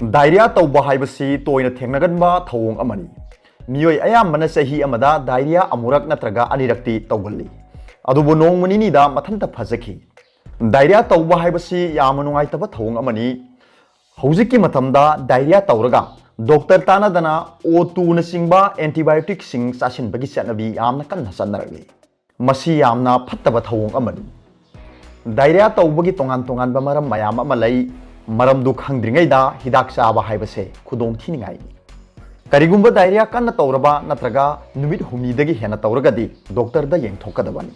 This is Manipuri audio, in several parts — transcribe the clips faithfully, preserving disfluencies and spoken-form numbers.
ꯗꯥꯏꯔꯤꯌꯥ ꯇꯧꯕ ꯍꯥꯏꯕꯁꯤ ꯇꯣꯏꯅ ꯊꯦꯡꯅꯒꯟꯕ ꯊꯧꯑꯣꯡ ꯑꯃꯅꯤ꯫ ꯃꯤꯑꯣꯏ ꯑꯌꯥꯝꯕꯅ ꯆꯍꯤ ꯑꯃꯗ ꯗꯥꯏꯔꯤꯌꯥ ꯑꯃꯨꯔꯛ ꯅꯠꯇ꯭ꯔꯒ ꯑꯅꯤꯔꯛꯇꯤ ꯇꯧꯒꯜꯂꯤ꯫ ꯑꯗꯨꯕꯨ ꯅꯣꯡꯃ ꯅꯤꯅꯤꯗ ꯃꯊꯟꯇ ꯐꯖꯈꯤ꯫ ꯗꯥꯏꯔꯤꯌꯥ ꯇꯧꯕ ꯍꯥꯏꯕꯁꯤ ꯌꯥꯝꯅ ꯅꯨꯡꯉꯥꯏꯇꯕ ꯊꯧꯑꯣꯡ ꯑꯃꯅꯤ꯫ ꯍꯧꯖꯤꯛꯀꯤ ꯃꯇꯝꯗ ꯗꯥꯏꯔꯤꯌꯥ ꯇꯧꯔꯒ ꯗꯣꯛꯇꯔ ꯇꯥꯟꯅꯗꯅ ꯑꯣ ꯇꯨꯅꯆꯤꯡꯕ ꯑꯦꯟꯇꯤꯕꯥꯏꯑꯣꯇꯤꯛꯁꯤꯡ ꯆꯥꯁꯤꯟꯕꯒꯤ ꯆꯠꯅꯕꯤ ꯌꯥꯝꯅ ꯀꯟꯅ ꯆꯠꯅꯔꯛꯂꯤ꯫ ꯃꯁꯤ ꯌꯥꯝꯅ ꯐꯠꯇꯕ ꯊꯧꯑꯣꯡ ꯑꯃꯅꯤ꯫ ꯗꯥꯏꯔꯤꯌꯥ ꯇꯧꯕꯒꯤ ꯇꯣꯉꯥꯟ ꯇꯣꯉꯥꯟꯕ ꯃꯔꯝ ꯃꯌꯥꯝ ꯑꯃ ꯂꯩ꯫ ꯃꯔꯝꯗꯨ ꯈꯪꯗ꯭ꯔꯤꯉꯩꯗ ꯍꯤꯗꯥꯛ ꯆꯥꯕ ꯍꯥꯏꯕꯁꯦ ꯈꯨꯗꯣꯡ ꯊꯤꯅꯤꯡꯉꯥꯏꯅꯤ꯫ ꯀꯔꯤꯒꯨꯝꯕ ꯗꯥꯏꯔꯤꯌꯥ ꯀꯟꯅ ꯇꯧꯔꯕ ꯅꯠꯇ꯭ꯔꯒ ꯅꯨꯃꯤꯠ ꯍꯨꯝꯅꯤꯗꯒꯤ ꯍꯦꯟꯅ ꯇꯧꯔꯒꯗꯤ ꯗꯣꯛꯇꯔꯗ ꯌꯦꯡꯊꯣꯛꯀꯗꯕꯅꯤ꯫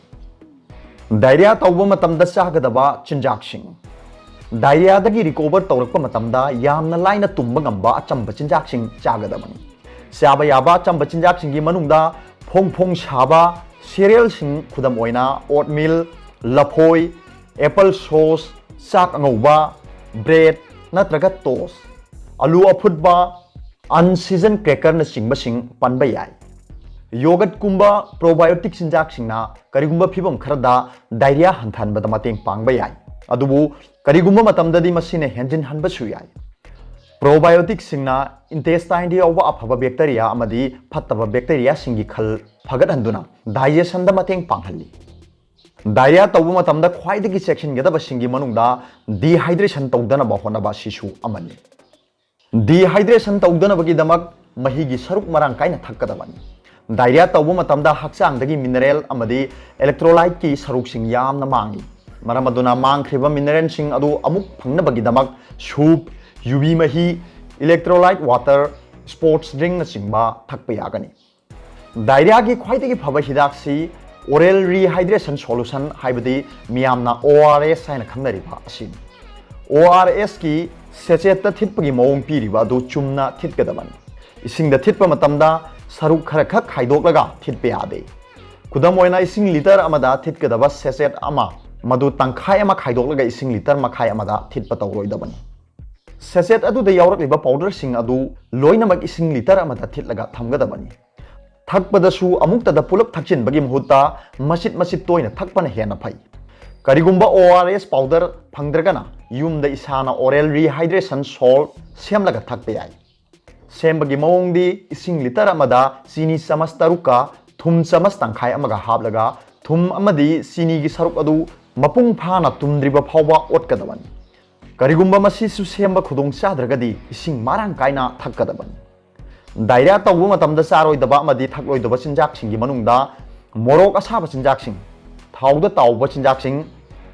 ꯗꯥꯏꯔꯤꯌꯥ ꯇꯧꯕ ꯃꯇꯝꯗ ꯆꯥꯒꯗꯕ ꯆꯤꯟꯖꯥꯛꯁꯤꯡ꯫ ꯗꯥꯏꯔꯤꯌꯥꯗꯒꯤ ꯔꯤꯀꯣꯚꯔ ꯇꯧꯔꯛꯄ ꯃꯇꯝꯗ ꯌꯥꯝꯅ ꯂꯥꯏꯅ ꯇꯨꯝꯕ ꯉꯝꯕ ꯑꯆꯝꯕ ꯆꯤꯟꯖꯥꯛꯁꯤꯡ ꯆꯥꯒꯗꯕꯅꯤ꯫ ꯆꯥꯕ ꯌꯥꯕ ꯑꯆꯝꯕ ꯆꯤꯟꯖꯥꯛꯁꯤꯡꯒꯤ ꯃꯅꯨꯡꯗ ꯐꯣꯡ ꯐꯣꯡ ꯁꯥꯕ ꯁꯤꯔꯤꯌꯦꯜꯁꯤꯡ, ꯈꯨꯗꯝ ꯑꯣꯏꯅ ꯑꯣꯠꯃꯤꯜ, ꯂꯐꯣꯏ, ꯑꯦꯄꯜ ꯁꯣꯁ, ꯆꯥꯛ ꯑꯉꯧꯕ, ꯕ꯭ꯔꯦꯗ ꯅꯠꯇ꯭ꯔꯒ ꯇꯣꯁ, ꯑꯂꯨ ꯑꯐꯨꯠꯄ, ꯑꯟꯁꯤꯖꯟ ꯀ꯭ꯔꯦꯀꯔꯅꯆꯤꯡꯕꯁꯤꯡ ꯄꯟꯕ ꯌꯥꯏ꯫ ꯌꯣꯒꯠꯀꯨꯝꯕ ꯄ꯭ꯔꯣꯕꯥꯏꯑꯣꯇꯤꯛ ꯆꯤꯟꯖꯥꯛꯁꯤꯡꯅ ꯀꯔꯤꯒꯨꯝꯕ ꯐꯤꯚꯝ ꯈꯔꯗ ꯗꯥꯏꯔꯤꯌꯥ ꯍꯟꯊꯍꯟꯕꯗ ꯃꯇꯦꯡ ꯄꯥꯡꯕ ꯌꯥꯏ, ꯑꯗꯨꯕꯨ ꯀꯔꯤꯒꯨꯝꯕ ꯃꯇꯝꯗꯗꯤ ꯃꯁꯤꯅ ꯍꯦꯟꯖꯤꯟꯍꯟꯕꯁꯨ ꯌꯥꯏ꯫ ꯄ꯭ꯔꯣꯕꯥꯏꯑꯣꯇꯤꯛꯁꯤꯡꯅ ꯏꯟꯇꯦꯁꯇꯥꯏꯟꯗ ꯌꯥꯎꯕ ꯑꯐꯕ ꯕꯦꯛꯇꯔꯤꯌꯥ ꯑꯃꯗꯤ ꯐꯠꯇꯕ ꯕꯦꯛꯇꯔꯤꯌꯥꯁꯤꯡꯒꯤ ꯈꯜ ꯐꯒꯠꯍꯟꯗꯨꯅ ꯗꯥꯏꯖꯦꯁꯟꯗ ꯃꯇꯦꯡ ꯄꯥꯡꯍꯜꯂꯤ꯫ ꯗꯥꯏꯔꯤꯌꯥ ꯇꯧꯕ ꯃꯇꯝꯗ ꯈ꯭ꯋꯥꯏꯗꯒꯤ ꯆꯦꯛꯁꯤꯟꯒꯗꯕꯁꯤꯡꯒꯤ ꯃꯅꯨꯡꯗ ꯗꯤꯍꯥꯏꯗ꯭ꯔꯦꯁꯟ ꯇꯧꯗꯅꯕ ꯍꯣꯠꯅꯕ ꯑꯁꯤꯁꯨ ꯑꯃꯅꯤ꯫ ꯗꯤꯍꯥꯏꯗ꯭ꯔꯦꯁꯟ ꯇꯧꯗꯅꯕꯒꯤꯗꯃꯛ ꯃꯍꯤꯒꯤ ꯁꯔꯨꯛ ꯃꯔꯥꯡ ꯀꯥꯏꯅ ꯊꯛꯀꯗꯕꯅꯤ꯫ ꯗꯥꯏꯔꯤꯌꯥ ꯇꯧꯕ ꯃꯇꯝꯗ ꯍꯛꯆꯥꯡꯗꯒꯤ ꯃꯤꯅꯔꯦꯜ ꯑꯃꯗꯤ ꯏꯂꯦꯛꯇ꯭ꯔꯣꯂꯥꯏꯠꯀꯤ ꯁꯔꯨꯛꯁꯤꯡ ꯌꯥꯝꯅ ꯃꯥꯡꯏ꯫ ꯃꯔꯝ ꯑꯗꯨꯅ ꯃꯥꯡꯈ꯭ꯔꯤꯕ ꯃꯤꯅꯔꯦꯜꯁꯤꯡ ꯑꯗꯨ ꯑꯃꯨꯛ ꯐꯪꯅꯕꯒꯤꯗꯃꯛ ꯁꯨꯞ, ꯌꯨꯕꯤ ꯃꯍꯤ, ꯏꯂꯦꯛꯇ꯭ꯔꯣꯂꯥꯏꯠ ꯋꯥꯇꯔ, ꯁ꯭ꯄꯣꯔꯠꯁ ꯗ꯭ꯔꯤꯡꯅꯆꯤꯡꯕ ꯊꯛꯄ ꯌꯥꯒꯅꯤ꯫ ꯗꯥꯏꯔꯤꯌꯥꯒꯤ ꯈ꯭ꯋꯥꯏꯗꯒꯤ ꯐꯕ ꯍꯤꯗꯥꯛꯁꯤ ꯑꯣꯔꯦꯜ ꯔꯤꯍꯥꯏꯗ꯭ꯔꯦꯁꯟ ꯁꯣꯂꯨꯁꯟ, ꯍꯥꯏꯕꯗꯤ ꯃꯤꯌꯥꯝꯅ ꯑꯣ ꯑꯥꯔ ꯑꯦꯁ ꯍꯥꯏꯅ ꯈꯪꯅꯔꯤꯕ ꯑꯁꯤꯅꯤ꯫ ꯑꯣ ꯑꯥꯔ ꯑꯦꯁꯀꯤ ꯁꯦꯆꯦꯠꯇ ꯊꯤꯠꯄꯒꯤ ꯃꯑꯣꯡ ꯄꯤꯔꯤꯕ ꯑꯗꯨ ꯆꯨꯝꯅ ꯊꯤꯠꯀꯗꯕꯅꯤ꯫ ꯏꯁꯤꯡꯗ ꯊꯤꯠꯄ ꯃꯇꯝꯗ ꯁꯔꯨꯛ ꯈꯔꯈꯛ ꯈꯥꯏꯗꯣꯛꯂꯒ ꯊꯤꯠꯄ ꯌꯥꯗꯦ꯫ ꯈꯨꯗꯝ ꯑꯣꯏꯅ, ꯏꯁꯤꯡ ꯂꯤꯇꯔ ꯑꯃꯗ ꯊꯤꯠꯀꯗꯕ ꯁꯦꯆꯦꯠ ꯑꯃ, ꯃꯗꯨ ꯇꯪꯈꯥꯏ ꯑꯃ ꯈꯥꯏꯗꯣꯛꯂꯒ ꯏꯁꯤꯡ ꯂꯤꯇꯔ ꯃꯈꯥꯏ ꯑꯃꯗ ꯊꯤꯠꯄ ꯇꯧꯔꯣꯏꯗꯕꯅꯤ꯫ ꯁꯦꯆꯦꯠ ꯑꯗꯨꯗ ꯌꯥꯎꯔꯛꯂꯤꯕ ꯄꯥꯎꯗꯔꯁꯤꯡ ꯑꯗꯨ ꯂꯣꯏꯅꯃꯛ ꯏꯁꯤꯡ ꯂꯤꯇꯔ ꯑꯃꯗ ꯊꯤꯠꯂꯒ ꯊꯝꯒꯗꯕꯅꯤ꯫ ꯊꯛꯄꯗꯁꯨ ꯑꯃꯨꯛꯇꯗ ꯄꯨꯂꯞ ꯊꯛꯆꯤꯟꯕꯒꯤ ꯃꯍꯨꯠꯇ ꯃꯆꯤꯠ ꯃꯆꯤꯠ ꯇꯣꯏꯅ ꯊꯛꯄꯅ ꯍꯦꯟꯅ ꯐꯩ꯫ ꯀꯔꯤꯒꯨꯝꯕ O R S powder ꯐꯪꯗ꯭ꯔꯒꯅ ꯌꯨꯝꯗ ꯏꯁꯥꯅ oral rehydration salt ꯁꯦꯝꯂꯒ ꯊꯛꯄ ꯌꯥꯏ꯫ ꯁꯦꯝꯕꯒꯤ ꯃꯑꯣꯡꯗꯤ ꯏꯁꯤꯡ ꯂꯤꯇꯔ ꯑꯃꯗ ꯆꯤꯅꯤ ꯆꯃꯁ ꯇꯔꯨꯛꯀ ꯊꯨꯝ ꯆꯃꯁ ꯇꯪꯈꯥꯏ ꯑꯃꯒ ꯍꯥꯞꯂꯒ ꯊꯨꯝ ꯑꯃꯗꯤ ꯆꯤꯅꯤꯒꯤ ꯁꯔꯨꯛ ꯑꯗꯨ ꯃꯄꯨꯡ ꯐꯥꯅ ꯇꯨꯝꯗ꯭ꯔꯤꯕ ꯐꯥꯎꯕ ꯑꯣꯠꯀꯗꯕꯅꯤ꯫ ꯀꯔꯤꯒꯨꯝꯕ ꯃꯁꯤꯁꯨ ꯁꯦꯝꯕ ꯈꯨꯗꯣꯡ ꯆꯥꯗ꯭ꯔꯒꯗꯤ ꯏꯁꯤꯡ ꯃꯔꯥꯡ ꯀꯥꯏꯅ ꯊꯛꯀꯗꯕꯅꯤ꯫ Diarrhea ꯇꯧꯕ ꯃꯇꯝꯗ ꯆꯥꯔꯣꯏꯗꯕ ꯑꯃꯗꯤ ꯊꯛꯂꯣꯏꯗꯕ ꯆꯤꯟꯖꯥꯛꯁꯤꯡꯒꯤ ꯃꯅꯨꯡꯗ ꯃꯣꯔꯣꯛ ꯑꯁꯥꯕ ꯆꯤꯟꯖꯥꯛꯁꯤꯡ, ꯊꯥꯎꯗ ꯇꯥꯎꯕ ꯆꯤꯟꯖꯥꯛꯁꯤꯡ,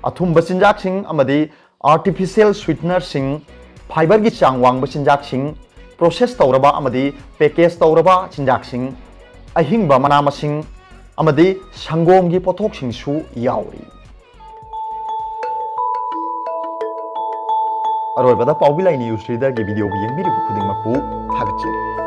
ꯑꯊꯨꯝꯕ ꯆꯤꯟꯖꯥꯛꯁꯤꯡ ꯑꯃꯗꯤ artificial sweetenerꯁꯤꯡ, fiberꯒꯤ ꯆꯥꯡ ꯋꯥꯡꯕ ꯆꯤꯟꯖꯥꯛꯁꯤꯡ, process ꯇꯧꯔꯕ ꯑꯃꯗꯤ package ꯇꯧꯔꯕ ꯆꯤꯟꯖꯥꯛꯁꯤꯡ, ꯑꯍꯤꯡꯕ ꯃꯅꯥ ꯃꯁꯤꯡ ꯑꯃꯗꯤ ꯁꯪꯒꯣꯝꯒꯤ ꯄꯣꯠꯊꯣꯛꯁꯤꯡꯁꯨ ꯌꯥꯎꯔꯤ꯫ ꯑꯔꯣꯏꯕꯗ ꯄꯥꯎꯕꯤ ꯂꯥꯏ news readerꯒꯤ videoꯕꯨ ꯌꯦꯡꯕꯤꯔꯤꯕ ꯈꯨꯗꯤꯡꯃꯛꯄꯨ ꯊꯥꯒꯠꯆꯔꯤ꯫